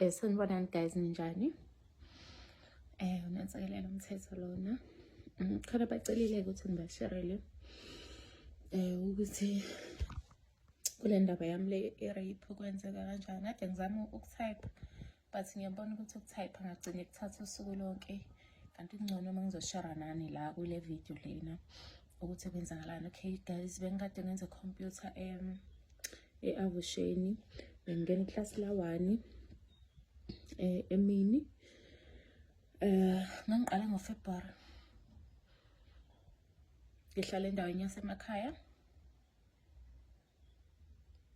Sanibonani guys, ninjani? Unensekelelo umthetho lona. Khona bacelile ukuthi ngibasherele ukuthi kule ndaba yami le i-rape kwenzeka kanjani. Kade ngizama ukutype but ngiyabona ukuthi ukutype ngagcine kuthatha usuku lonke. Kanti kungcono uma ngizoshera nani la kule video lena ukuthi kwenzakalani. Okay guys, bengikade ngenza computer e-Avusheni, bengingena iklasi la-1 emini. Ngangiqale ngoFebruary, ngihlala endaweni yasemakhaya.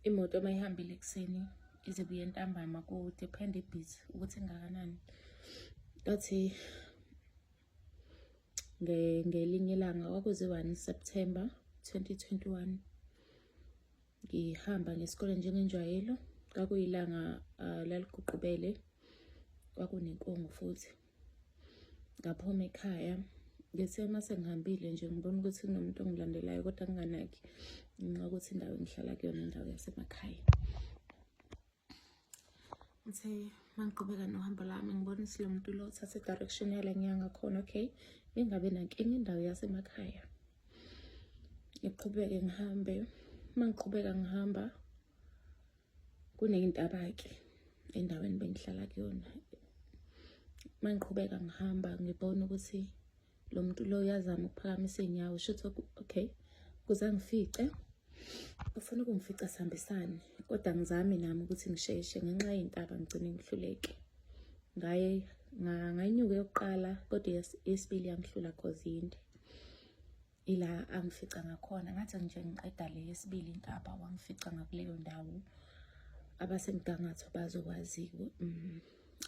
Imoto uma ihambile ekuseni ize ibuye ntambama, ku-depend ibhizi ukuthi ingakanani. Kwathi ngelinye ilanga, kwakuzi-1 September 2021, ngihamba ngesikole njengenjwayelo. Kwakuyilanga laliguqubele, kwakunenkungu futhi. Ngaphuma ekhaya, ngithe uma sengihambile nje ngibona ukuthi kunomuntu ongilandelayo, kodwa nginganaki ngenxa yokuthi indawo engihlala kuyona indawo yasemakhaya. Ngithe uma ngiqhubeka nohambo lwami, ngibona ukuthi lo muntu lo uthathe i-direction yala ngiya ngakhona. Okay, ngingabe nankinga, indawo yasemakhaya. Ngiqhubeke ngihambe. Uma ngiqhubeka ngihamba, kuney'ntaba-ke endaweni bengihlala kuyona. Uma ngiqhubeka ngihamba, ngibona ukuthi lo muntu lo uyazama ukuphakamisa iy'nyawo, shuthi okay, ukuze angifice, ufuna ukungifica sihambisane, kodwa ngizame nami ukuthi ngisheshe. Ngenxa yey'ntaba ngigcine ngihluleke. Ngaye ngayinyuka eyokuqala, kodwa eyesibili yangihlula cause yinde. Ila angifica ngakhona, ngathi nje ngiqeda le yesibili intaba, wangifica ngakuleyo ndawo. Abasemgangatho bazokwazi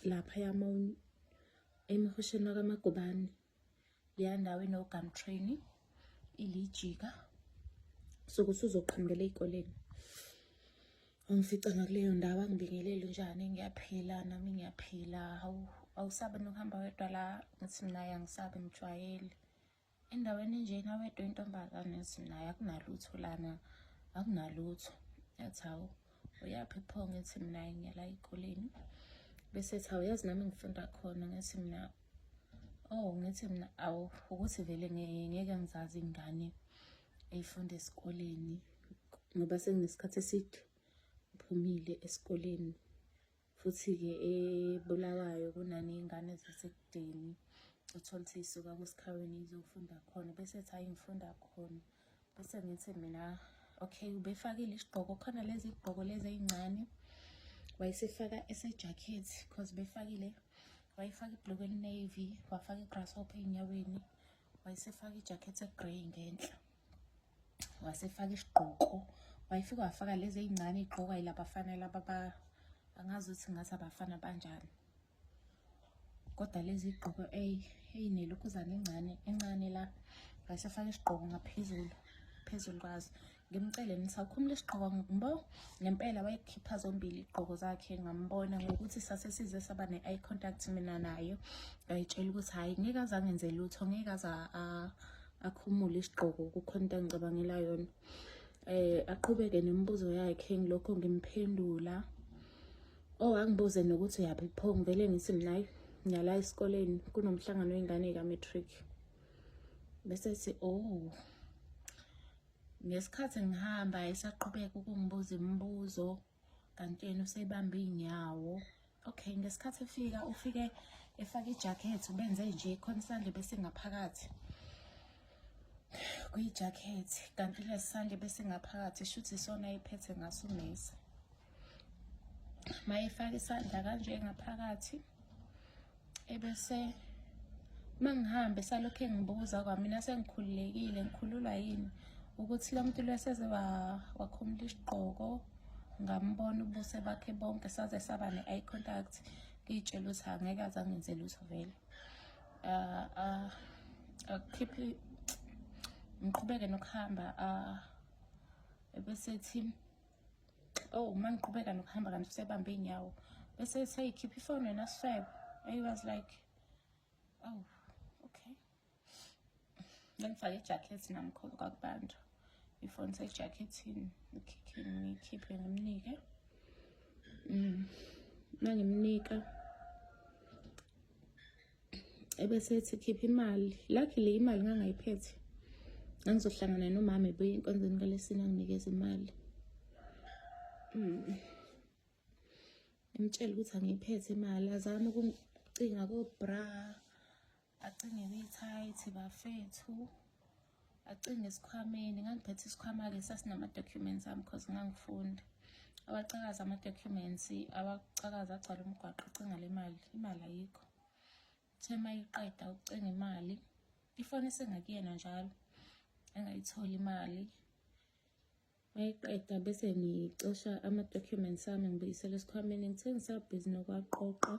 laphaya emhosheni wakaMagubane, leya ndawo eno-Gumtree ilijika, suke usuzoqhamukela ey'koleni. Wangifica ngakuleyo ndawo, angibingelele, "Unjani?" "Ngiyaphila nami, ngiyaphila." "Hawu, awusabi nokuhamba wedwa la?" Ngithi mina, "Angisabi, ngijwayele endaweni enjena wedwa intombazane." Ngithi mina, "Akunalutho lana, akunalutho." Yathi, "Hawu, uyaphi pho?" Ngithi mina, "Ngiyala ey'koleni." Bese ethi, "Hawu, yazi nami ngifunda khona." Ngithi mina, "Oh." Ngithi mina, "Awu, ukuthi vele ngeke ngizazi ingane eyifunda esikoleni, ngoba senginesikhathi eside ngiphumile esikoleni." Futhi-ke eBulawayo kunaney'ngane zasekudeni, uthole ukuthi y'suka kuSikhaweni izofunda khona. Bese ethi, "Hhayi, ngifunda khona." Bese ngithi mina, okay. Ubefakile isigqoko khona, lezi gqoko lezi ey'ncane, wayesefaka esejakhethi, cause befakile, wayefaka ibhulukwe eli-navy, wafaka i-grasshopper ey'nyaweni, wayesefaka ijakhethi e-grey ngenhla, wasefaka isigqoko, wayefika wafaka lezi ey'ncane ey'gqokwa yilabafana laba, angazi ukuthi ngathi abafana banjani, kodwa lezi gqoko ey'nelokhuzana encane encane la. Wayesefaka isigqoko ngaphezulu phezulu kwazo. Ngimcele ngithi, "Awukhumule isigqoko ngibo." Ngempela wayekhipha zombili iy'gqoko zakhe, ngambona ngokuthi sase size saba ne-eye contact mina naye. Ngayitshela ukuthi hhayi, ngeke aze angenze lutho, ngeke aze akhumule isigqoko, kukhona into angicabangela yona. Aqhubeke nemibuzo yakhe, ngilokho ngimphendula. Oh, angibuze nokuthi uyaphi pho, ngivele ngithi mina, hayi, ngiyala esikoleni, kunomhlangano wey'ngane ka-matric. Bese ethi, "Oh." Ngesikhathi ngihamba esaqhubeka ukungibuza imibuzo, kanti yena usebambe iy'nyawo. Okay, ngesikhathi efika, ufike efake ijakhethi, ubenze nje khona isandla bese ngaphakathi kwijakhethi, kanti lesi sandla bese ngaphakathi shuthi isona ayiphethe ngaso umese. Mayefaka isandla kanje ngaphakathi, ebese mangihambe salokhu engibuza. Kwamina sengikhululekile, ngikhululwa yini ukuthi lo muntu lo seze wakhumula isigqoko, ngambona ubuso bakhe bonke, saze saba ne-eye contact. Ngiy'tshela ukuthi angeke aze angenze lutho vele. Akhiphe, ngiqhubeke nokuhamba, ebese ethi, oh, uma ngiqhubeka nokuhamba kanti usebambe iy'nyawo, bese ethi, "Hey, khipha ifoni wena sifebe." I was like, "Oh, okay." Ngangifake ijakhethi nami, kwakubantu ifoni sejakethini, ngikhiphe ngimnike. Mangimnika ebese ethi khipha imali. Luckily imali ngangayiphethe. Ngangizohlangana nomama ebuya enkonzweni kaLesine anginikeza imali. Ngimtshela ukuthi angiyiphethe imali, azame ukungicinga ko-bra, acinge kwi-tight bafethu, acinge esikhwameni. Ngangiphethe isikhwama-ke sasinama-documents ami cause ngangifunda. Awacakaza ama-documents, awacakaza agcwala umgwaqo, acinga le mali, imali ayikho. Uthe uma eqeda ukucinga imali, ifoni isengakuyena njalo, engayitholi imali. Mayiqeda bese ngicosha ama-documents ami ngibuyisele esikhwameni. Ngithe ngisabhizi nokwaqoqa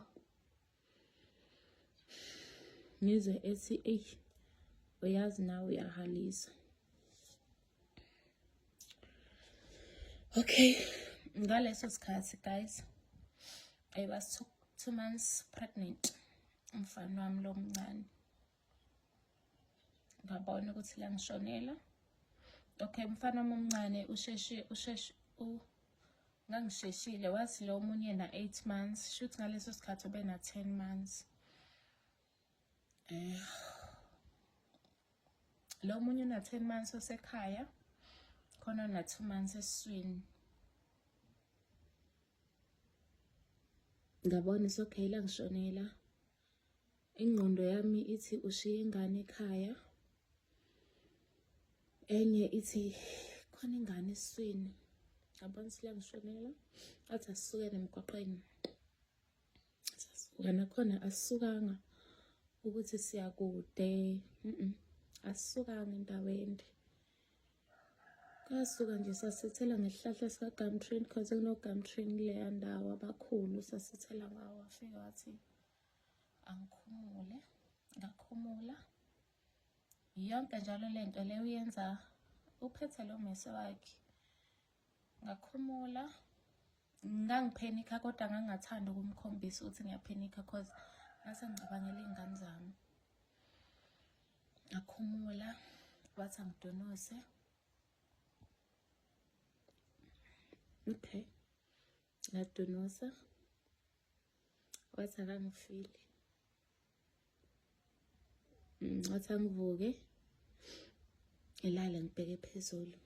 ngizwe ethi eyi uyazi nawe uyahalisa. Okay, ngaleso sikhathi guys, I was 2 months pregnant umfana wami lo mncane. Ngabona ukuthi langishonela. Okay, umfana wami omncane usheshe usheshe ngangisheshile, wathi lo omunye na 8 months, shuthi ngaleso sikhathi ube na 10 months. Lo omunye una 10 months osekhaya, khona na 2 months esiswini. Ngabona is okay, langishonela. Ingqondo yami ithi ushiye ingane ekhaya, enye ithi khona ingane esiswini. Ngabona silangishonela, athi asisukene emgwaqeni. Sasuka nakhona, asisukanga ukuthi siyakude, asisukanga endaweni. Kwasuka nje sasithela ngesihlahla sika-gumtree cause kuno-gumtree kuleya ndawo abakhulu, sasithela ngawo. Wafika wathi angikhumule, ngakhumula. Yonke njalo lento le uyenza uphethe lo mese wakhe. Ngakhumula, ngangiphenikha kodwa ngangingathandi ukumkhombisa ukuthi ngiyaphenikha cause ngase ngicabangela iy'ngane zami. Ngakhumula, wathi angidonose. Okay, ngadonosa, wathi akangifili. Wathi angivuke ngilale ngibheke phezulu.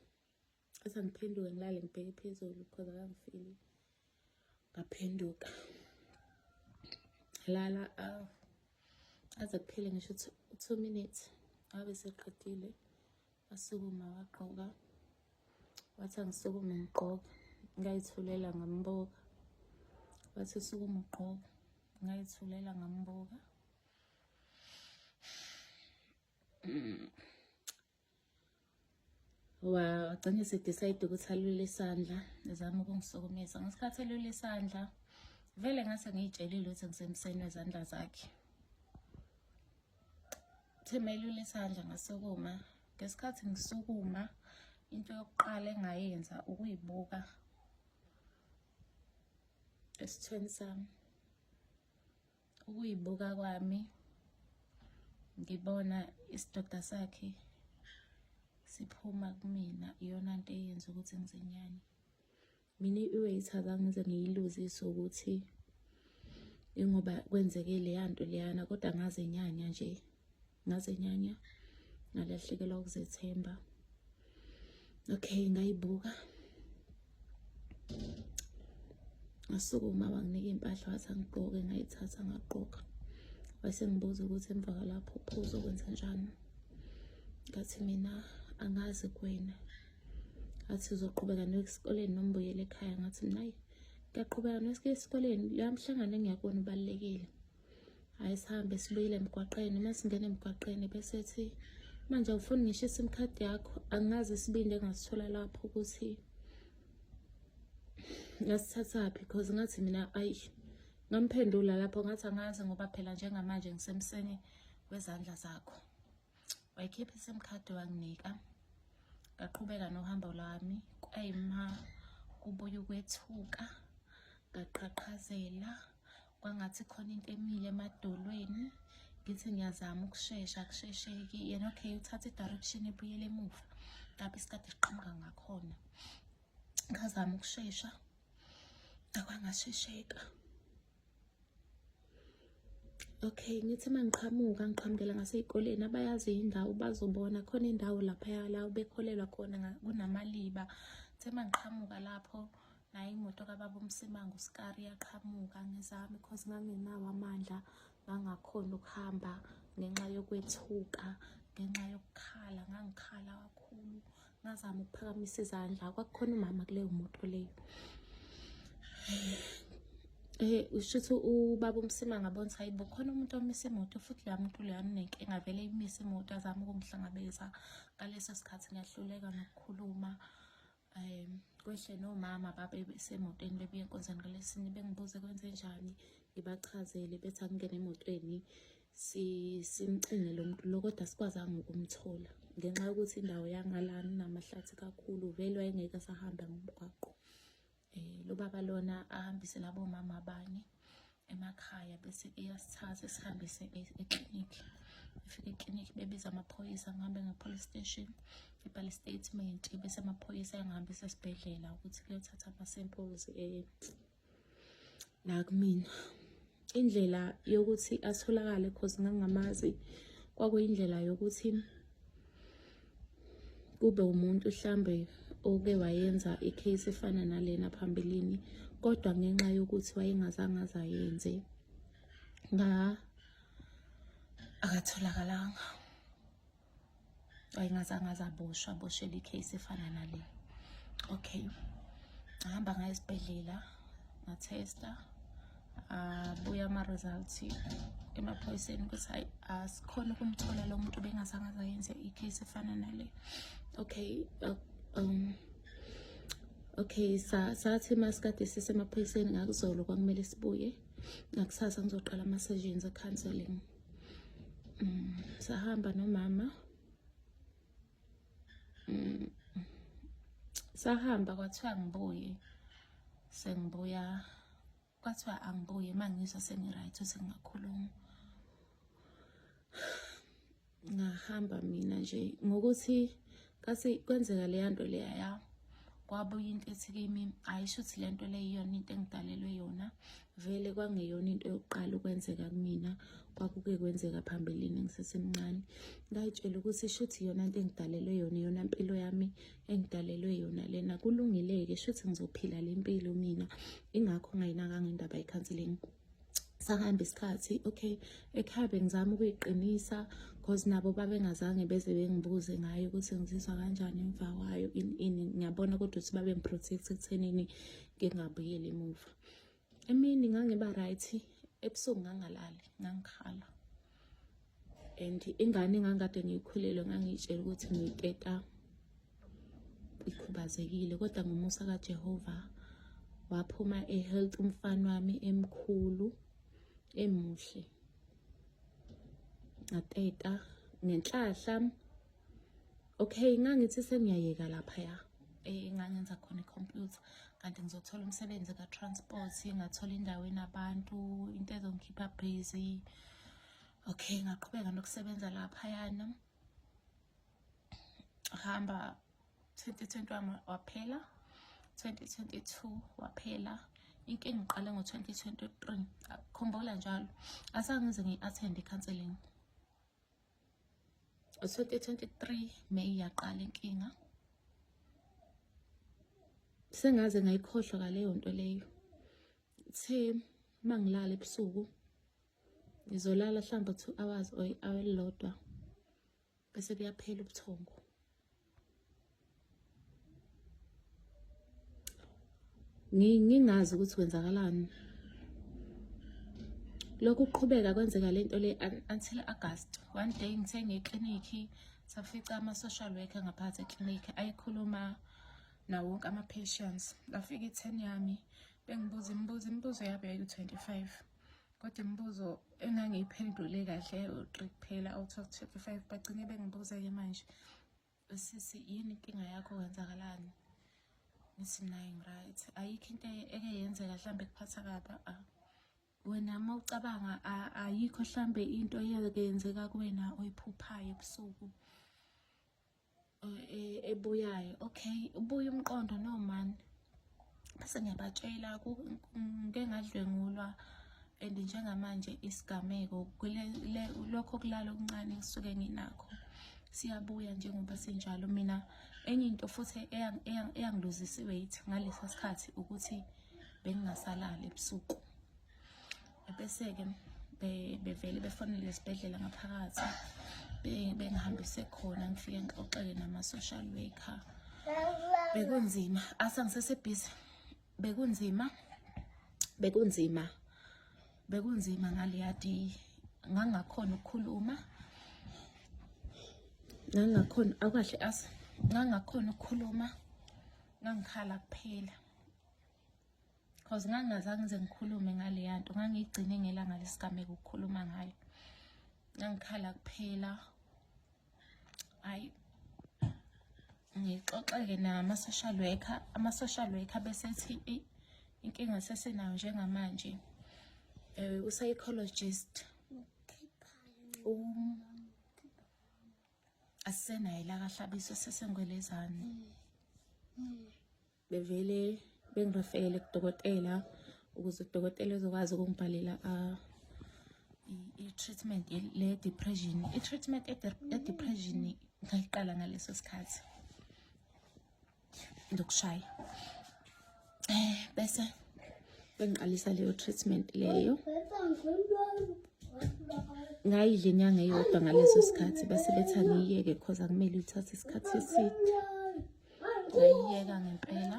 Wathi angiphenduke ngilale ngibheke phezulu because akangifili. Ngaphenduka lala, aze kuphele ngisho 2 minutes abe seqedile. Wasukuma wagqoka, wathi angisukume ngigqoke, ngayithulela ngambuka. Wathi sukuma ugqoke, ngayithulela ngambuka. Wagcina ese-decide ukuthi alule isandla ezama ukungisukumisa. Ngesikhathi elula isandla vele ngase ngiyitshelile ukuthi ngisemseni wezandla zakhe. Uthe mayelula isandla ngasukuma. Ngesikhathi ngisukuma, into yokuqala engayenza ukuyibuka esithweni sami. Ukuyibuka kwami ngibona isidoda sakhe siphuma kumina, iyona nto eyenza ukuthi ngizenyanye. Mina i-weight azange ngize ngiyiluzise ukuthi ingoba kwenzeke leya nto leyana, kodwa ngazenyanya nje, ngazenyanya, ngalahlekelwa ukuzethemba. Okay, ngayibuka, ngasukuma, wanginika iy'mpahla, wathi angigqoke, ngayithatha ngagqoka. Wayesengibuza ukuthi emva kwalapho pho uzokwenza njani. Ngathi mina angazi kuwena. Athi uzoqhubeka noya esikoleni noma ubuyele ekhaya. Ngathi mina hayi, ngiyaqhubeka noya esikoleni, leya mhlangano engiya kuwona ubalulekile. Hhayi, sihambe sibuyele emgwaqeni. Uma singena emgwaqeni bese ethi manje awufuni ngisho i-SIM card yakho. Angazi isibindi engasithola lapho ukuthi ngasithathaphi, because ngathi mina ayi, ngamphendula lapho ngathi angazi ngoba phela njengamanje ngisemseni wezandla zakho. Wayikhipha i-SIM card wanginika, ngaqhubeka nohambo lwami. Kwayima kubuye ukwethuka, ngaqhaqhazela kwangathi khona into emile emadolweni. Ngithi ngiyazama ukushesha, akushesheki. Yena okay, uthatha i-direction ebuyele emuva lapho isikade siqhamuka ngakhona. Ngazama ukushesha, akwangashesheka. Okay, ngithi uma ngiqhamuka ngiqhamukela ngasey'koleni, abayazi indawo bazobona khona indawo laphaya la bekholelwa khona kunamaliba. Ngithe uma ngiqhamuka lapho, nayo imoto kababa uMsimango uSkari yaqhamuka ngizame cause ngangenawo amandla, ngangakhona ukuhamba ngenxa yokwethuka, ngenxa yokukhala, ngangikhala kakhulu. Ngazama ukuphakamisa izandla, kwakukhona umama kuleyo moto leyo. Ushuthi ubaba uMsimanga abona ukuthi hayi bo, khona umuntu omise imoto futhi loya muntu loyana unenkinga, vele imise imoto azame ukungihlangabeza. Ngaleso sikhathi ngiyahluleka nokukhuluma. Kwehle nomama babesemotweni bebuya enkonzweni ngalesine, bengibuze kwenzenjani, ngibachazele bethi angingene emotweni simcinge lo muntu lo, kodwa asikwazanga ukumthola ngenxa yokuthi indawo yangalana inamahlathi kakhulu, vele wayengeke asahamba ngomgwaqo. Lo baba lona ahambise labo mama abanye emakhaya, bese eyasithatha esihambise eklinikhi. Efika eklinikhi bebiza amaphoyisa, ngihambe nge-police station, ngibhale i-statement, bese amaphoyisa ayangihambisa esibhedlela ukuthi kuyothatha ama-samples la kumina. Indlela yokuthi atholakale cause ngangingamazi, kwakuyindlela yokuthi kube umuntu hlambe oke wayenza i-case efana nalena phambilini, kodwa ngenxa yokuthi wayengazange azayenze akatholakalanga, wayengazange azaboshwa aboshelwe i-case efana nale. Okay, ngahamba ngaya esibhedlela ngathesta, abuya ama-results emaphoyiseni ukuthi hayi asikhona ukumthola lo muntu bengazange azayenze i-case efana nale. Okay, okay, sathi masikade sisemaphoyiseni ngakuzolo kwakumele sibuye ngakusasa ngizoqala ama-sessions e-counseling. Sahamba nomama, sahamba kwathiwa ngibuye, sengibuya kwathiwa angibuye uma ngizwa sengi-right sengingakhuluma. Ngahamba mina nje ngokuthi kasi kwenzeka leya nto leya ya kwabuya into ethi kimi ayisho ukuthi le nto le iyona into engidalelwe yona, vele kwangeyona into yokuqala ukwenzeka kumina, kwakuke kwenzeka phambilini ngisesemncane. Ngayitshela ukuthi shuthi iyona into engidalelwe yona, iyona mpilo yami engidalelwe yona lena, kulungile-ke shuthi ngizophila le mpilo mina, ingakho ngayinakanga indaba ye-counselling. Sahamba isikhathi, okay, ekhaya bengizama ukuyiqinisa cause nabo babengazange beze bengibuze ngayo ukuthi ngizizwa kanjani emva kwayo ini, ngiyabona kodwa ukuthi babengiprotect ekuthenini ngingabuyeli emuva. Emini ngangiba right, ebusuku ngangalali, ngangikhala. And ingane engangikade ngiyikhulelwe ngangiyitshela ukuthi ngiyiteta ikhubazekile, kodwa ngomusa kaJehova waphuma e-health umfana wami, emkhulu emuhle. Ngateta ngenhlahla. Okay, ngangithi sengiyayeka laphaya engangenza khona ikhompyutha, kanti ngizothola umsebenzi ka-transport, ngathola indawo enabantu, into ezongikhipha busy. Okay, ngaqhubeka nokusebenza laphayana. Hamba 2021 waphela, 2022 waphela, inkinga iqale ngo-2023. Khumbula njalo azange ngize ngiyi-attend i-counselling. 2023 May yaqala inkinga, sengaze ngayikhohlwa ngaleyo nto leyo. The mangilala ebusuku ngizolala mhlawumbe 2 hours or i-hour elilodwa, bese kuyaphela ubuthongo. Ngingazi ukuthi kwenzakalani. Lokhu kuqhubeka kwenzeka lento le until August. One day ngithe ngeklinikhi, safica ama-social worker ngaphakathi eklinikhi ayekhuluma nawo wonke ama-patients. Lafika i-turn yami, bengibuza imibuzo yabo yayi-25, kodwa imibuzo engangiyiphendule kahle u-3 kuphela out of 25. Bagcine bengibuza-ke manje, sisi yini inkinga yakho, kwenzakalani? Ngithi nayi ngi-right, ayikho into eke yenzeka mhlawumbe ekuphatha kabi. Wena uma ucabanga ayikho mhlambe into eyeke yenzeka kuwena oyiphuphayo ebusuku ebuyayo? Okay, ubuye umqondo no man, bese ngiyabatshela ngike ngadlwengulwa. And njengamanje isigameko lokho kulala okuncane ngisuke nginakho siyabuya njengoba sinjalo. Mina enye into futhi eyangiluzisa i-weight ngalesa sikhathi ukuthi bengingasalali ebusuku. Bese-ke bevele befonele esibhedlela ngaphakathi, bengihambise khona, ngifike ngixoxele nama-social worker. Bekunzima, asa ngisesebhizi. Bekunzima, bekunzima, bekunzima ngaleya day. Ngangakhona ukukhuluma, ngangakhona awukahle asa, ngangakhona ukukhuluma, ngangikhala kuphela. Cause ngangingazange ngize ngikhulume ngaleya nto, ngangiyigcine ngelanga lesigameko ukukhuluma ngayo. Ngangikhala kuphela. Hayi, ngixoxeke nama-social worker, ama-social worker besethi inkinga sesenayo njengamanje u-psychologist asisenaye la kaHlabiso, sesengwelezane. Bevele bengirefele kudokotela ukuze udokotela ezokwazi ukungibhalela i-treatment le depression. I-treatment ye-depression ngayiqala ngaleso sikhathi ndokushaya, bese bengiqalisa leyo treatment leyo. Ngayidla inyanga eyodwa ngaleso sikhathi, base bethi angiyiyeke cause akumele uyithathe isikhathi eside. Ngayiyeka ngempela,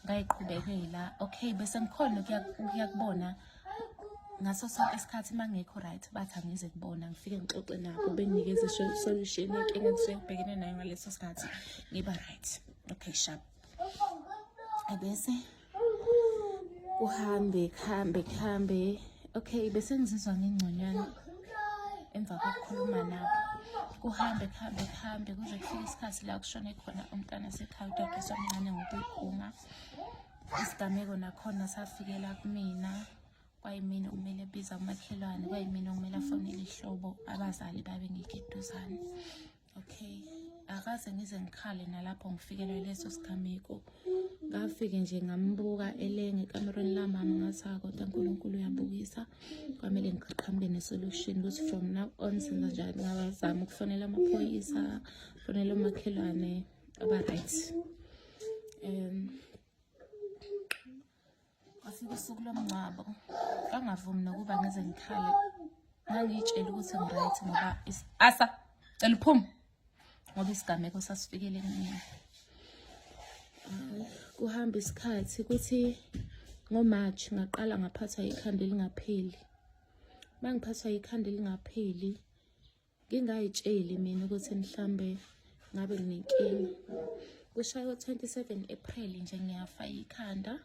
ngayiqhubekela. Okay, bese ngikhona ukuya kubona ngaso sonke isikhathi. Uma ngekho right, bathi angize kubona, ngifike ngixoxe nabo, benginikeze solution yenkinga engisuke ngibhekene nayo ngaleso sikhathi, ngiba right. Okay, sharp. Ebese kuhambe kuhambe kuhambe. Okay, bese ngizizwa ngingconywana emva kokukhuluma nabo. Kuhambe kuhambe kuhambe kuze kufike isikhathi la kushone khona umntwana sekhaya, udadewethu omncane, ngokuyikhunga. Isigameko nakhona safikela kumina, kwayimina okumele biza umakhelwane, kwayimina okumele afonele ihlobo, abazali babe ngekho eduzane. Okay, akaze ngize ngikhale nalapho ngifikelwe leso sigameko. Ngafike nje ngambuka elenge ekamerweni lamama, ngathi, "Ah, kodwa uNkulunkulu uyabukisa." Kwamele ngiqhamuke ne-solution ukuthi from now on senza njani. Ngabazama ukufonela amaphoyisa, fonela umakhelwane, aba-right. Kwafika usuku lomngcwabo, bangavumi nokuba ngize ngikhale. Ngangiyitshela ukuthi ngi-right ngoba asa cela uphume, ngoba isigameko sasifikele kumina. Kuhamba isikhathi, kuthi ngo-March ngaqala ngaphathwa ikhanda elingapheli. Uma ngiphathwa ikhanda elingapheli, ngingayitsheli mina ukuthi mhlambe ngabe nginenkinga, kushaya u-27 April nje ngiyafa ikhanda.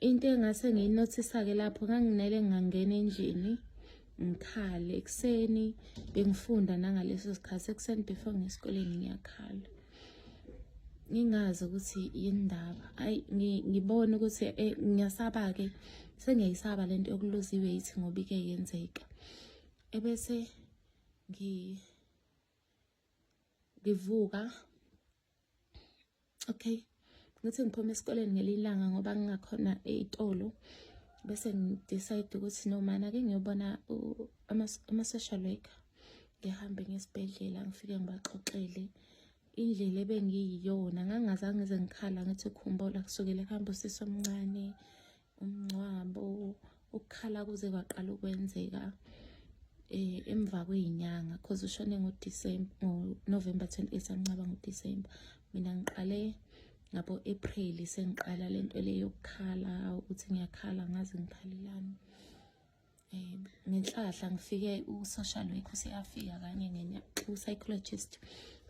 Into engase ngiyinothisa-ke lapho, nganginele ngingangena endlini ngikhale ekuseni. Bengifunda nangaleso sikhathi, ekuseni before ngesikoleni ngiyakhala, ngingazi ukuthi yini ndaba. Ayi, ngibone ukuthi ngiyasaba-ke, sengiyayisaba lento yokuluza i-weight ngoba ike yenzeka. Ebese ngivuka, okay, ngithi ngiphuma esikoleni ngelinye ilanga ngoba ngingakhona ey'tolo, bese ngidecide ukuthi no man, ake ngiyobona ama-social worker. Ngihambe ngesibhedlela, ngifike ngibaxoxele indlela ebengiyiyona. Ngangingazange ngize ngikhala, ngithi khumbula kusukela kuhamba usisi omncane, umngcwabo, ukukhala kuze kwaqala ukwenzeka emva kwey'nyanga, cause ushone ngoDisemba, ngo-November 28, amncaba ngoDisemba. Mina ngiqale ngabo-April, sengiqala lento le yokukhala, ukuthi ngiyakhala ngaze ngikhalelani. Ngenhlahla ngifike u-social worker useyafika kanye ngenyanga, u-psychologist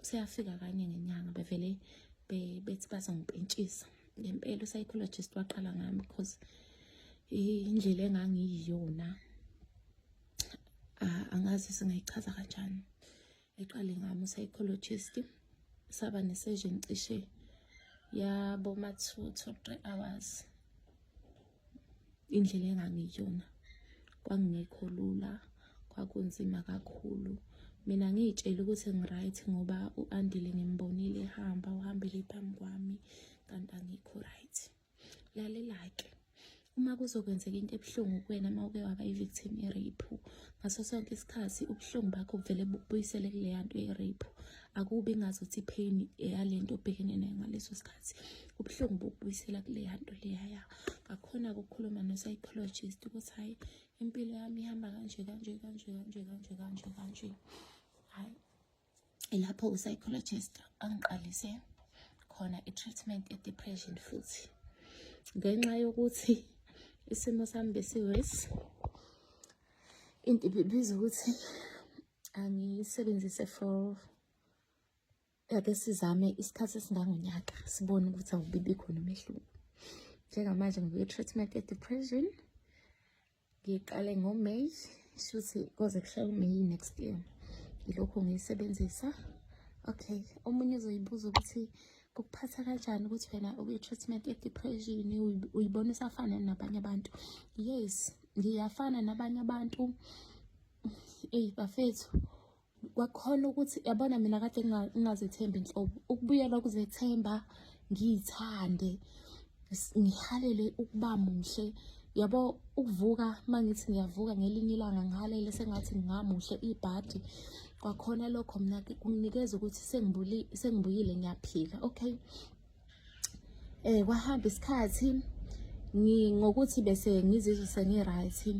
useyafika kanye ngenyanga. Bevele bethi bazongipentshisa. Ngempela u-psychologist waqala ngami because indlela engangiyiyona angazi singayichaza kanjani. Eqale ngami u-psychologist, saba ne-session cishe yabo ma 2 to 3 hours. Indlela engangiyiyona kwangekho lula, kwakunzima kakhulu. Mina ngiyitshela ukuthi ngi-right ngoba u-Andile ngimbonile ehamba, uhambele phambi kwami, kanti angikho right. Lalela-ke. Uma kuzokwenzeka into ebuhlungu kuwena, uma uke waba i-victim ye-rape, ngaso sonke isikhathi ubuhlungu bakho buvele bukubuyisele kuleya nto ye-rape. Akubi ngazuthi i-pain eyale nto obhekene nayo ngaleso sikhathi, ubuhlungu bukubuyisela kuleya nto leyaya. Ngakhona ukukhuluma no-psychologist ukuthi hhayi, impilo yami ihamba kanje kanje kanje kanje kanje kanje kanje. Hhayi, ilapho u-psychologist angiqalise khona i-treatment ye-depression futhi, ngenxa yokuthi isimo sami besi-worse. Into ibiza ukuthi angiyisebenzise for, ake sizame isikhathi esingangonyaka, sibone ukuthi awubibi khona umehluko. Njengamanje ngikwi-treatment ye-depression, ngiqale ngoMay, shuthi koze kushaye uMay next year ngilokhu ngiyisebenzisa. Okay, omunye uzoyibuza ukuthi kukuphatha kanjani ukuthi wena ukwi-treatment ye-depression, uyibona usafana nabanye abantu? Yes, ngiyafana nabanye abantu. Eyi bafethu, kwakhona ukuthi yabona mina kade ngingazethembi nhlobo, ukubuyela ukuzethemba, ngiyithande, ngihalele ukuba muhle, yabo. Ukuvuka, mangithi ngiyavuka ngelinye ilanga, ngihalele sengathi ngingamuhle, ibhadi kwakhona lokho mina kunginikeza ukuthi sengibuyile, ngiyaphila. Okay, kwahamba isikhathi, ngokuthi bese ngizizwe sengi-right,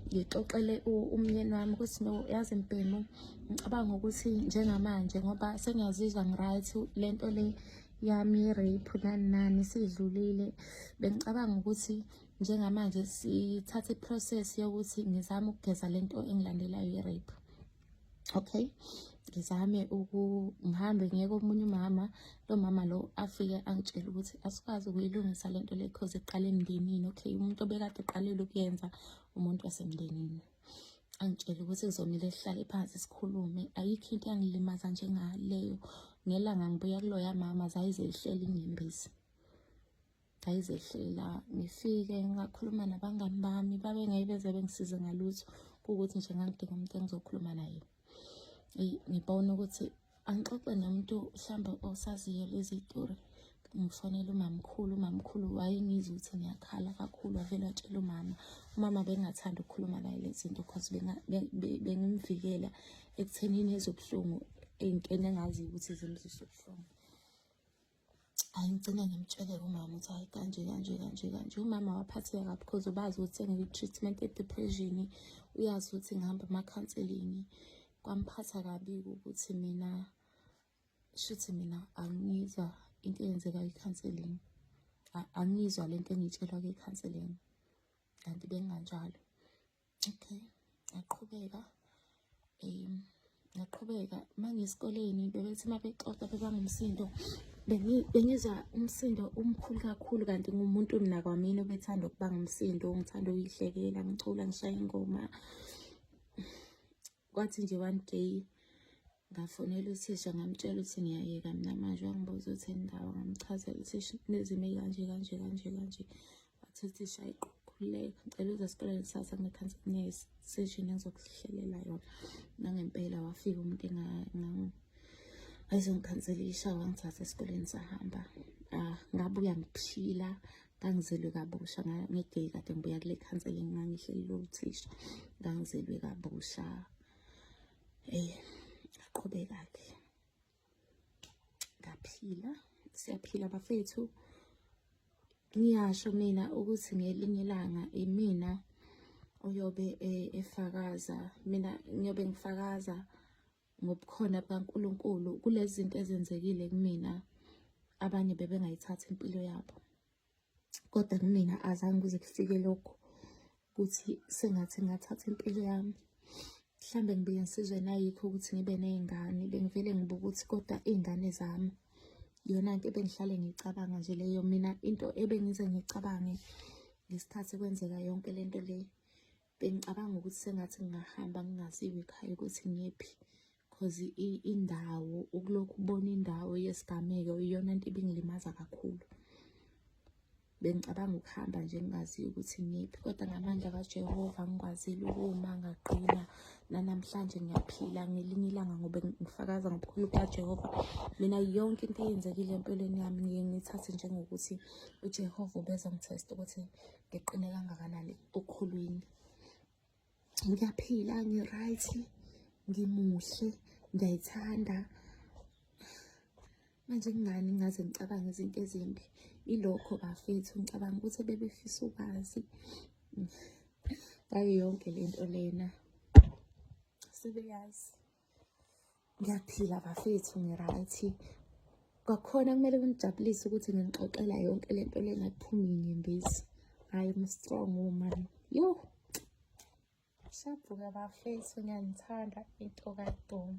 ngixoxele umyeni wami ukuthi no, yazi mbhemu, ngicabanga ukuthi njengamanje ngoba sengiyazizwa ngi-right, lento le yami ye-rape nani nani sidlulile, bengicabanga ukuthi njengamanje sithathe i-process yokuthi ngizame ukugeza lento engilandelayo ye-rape. Okay, ngizame ngihambe ngiye komunye umama. Lo mama lo afike angitshele ukuthi asikwazi ukuyilungisa lento le cause iqale emndenini. Okay, umuntu obekade eqalile ukuyenza umuntu wasemndenini. Angitshele ukuthi kuzomele sihlale phansi sikhulume. Ayikho into eyangilimaza njengaleyo. Ngelanga ngibuya kuloya mama, zayizehlela inyembezi, ngayizehlela. Ngifike ngakhuluma nabangani bami, babengeke beze bengisize ngalutho, kuwukuthi nje ngangidinga umuntu engizokhuluma naye. Eyi, ngibona ukuthi angixoxe nomuntu mhlawumbe osaziyo lezi y'tori. Ngifonela umamkhulu. Umamkhulu wayengizwa ukuthi ngiyakhala kakhulu, wavele watshela umama. Umama bengathandi ukukhuluma naye lezi zinto cause bengimvikela ekuthenini ezobuhlungu ey'ntweni engaziyo ukuthi zimzwisa ubuhlungu. Hhayi, ngigcine ngimtshele umama ukuthi hhayi, kanje kanje kanje kanje. Umama waphatheka kabi because ubazi ukuthi sengikwi-treatment ye-depression, uyazi ukuthi ngihamba ama-counselling. Kwamphatha kabi-ke ukuthi mina, shuthi mina angiyizwa into eyenzeka kwi-counselling, angiyizwa lento engiyitshelwa kwi-counselling, kanti benginganjalo. Okay, ngaqhubeka, ngaqhubeka. Uma ngiyesikoleni, bebethi uma bexoxa bebanga umsindo, bengizwa umsindo omkhulu kakhulu, kanti ngumuntu mina kwamina obethanda ukubanga umsindo, ngithanda ukuyihlekela, ngicula, ngishaya ingoma. Kwathi nje one day ngafonela uthisha, ngamtshela ukuthi ngiyayeka mina manje. Wangibuza ukuthi indawo, ngamchazela uthisha nezimo ey'kanje kanje kanje kanje. Wathi uthisha, ayi, khululeka, ngicela uze esikoleni kusasa, kune-session engizokuhlelela yona. Nangempela wafika umuntu wayezongikhanselisha, wangithatha esikoleni, sahamba. Ah, ngabuya ngiphila, ngangizelwe kabusha nge-day kade ngibuya kule counselling ngangihlelile uthisha, ngangizelwe kabusha. Ngaqhubeka-ke, ngaphila, siyaphila bafethu. Ngiyasho mina ukuthi ngelinye ilanga imina oyobe efakaza, mina ngiyobe ngifakaza ngobukhona bukaNkulunkulu kulezi zinto ezenzekile kumina. Abanye bebengayithatha impilo yabo, kodwa kumina azange kuze kufike lokho ukuthi sengathi ngingathatha impilo yami. Mhlambe ngibuye ngisizwe nayikho ukuthi ngibe ney'ngane, bengivele ngibuka ukuthi kodwa iy'ngane zami, iyona nto ebengihlale ngiyicabanga nje leyo. Mina into ebengize ngiyicabange ngesikhathi kwenzeka yonke lento le, bengicabanga ukuthi sengathi ngingahamba ngingaziwa ekhaya ukuthi ngiyephi, cause indawo, ukulokhu ubona indawo yesigameko, iyona nto ibingilimaza kakhulu. Bengicabanga ukuhamba nje ngingazi ukuthi ngiyephi, kodwa ngamandla kaJehova ngikwazile ukuma ngaqina. Nanamhlanje ngiyaphila ngelinye ilanga ngoba ngifakaza ngobukhulu bukaJehova. Mina yonke into eyenzekile empilweni yami ngiye ngiyithathe njengokuthi uJehova ubezongithesta ukuthi ngiqine kangakanani okhulwini. Ngiyaphila, ngi-right, ngimuhle, ngiyayithanda. Manje kungani ngingaze ngicabange izinto ezimbi? Ilokho bafethu, ngicabanga ukuthi bebefisa ukwazi ngayo yonke le nto lena. Sebeyazi. Ngiyaphila bafethu, ngi-right. Kwakhona kumele kunijabulise ukuthi nginixoxela yonke le nto lena kuphume iy'nyembezi. Hhayi, I'm strong woman. Yo! Shabhuka bafethu, ngiyanithanda into kaDuma.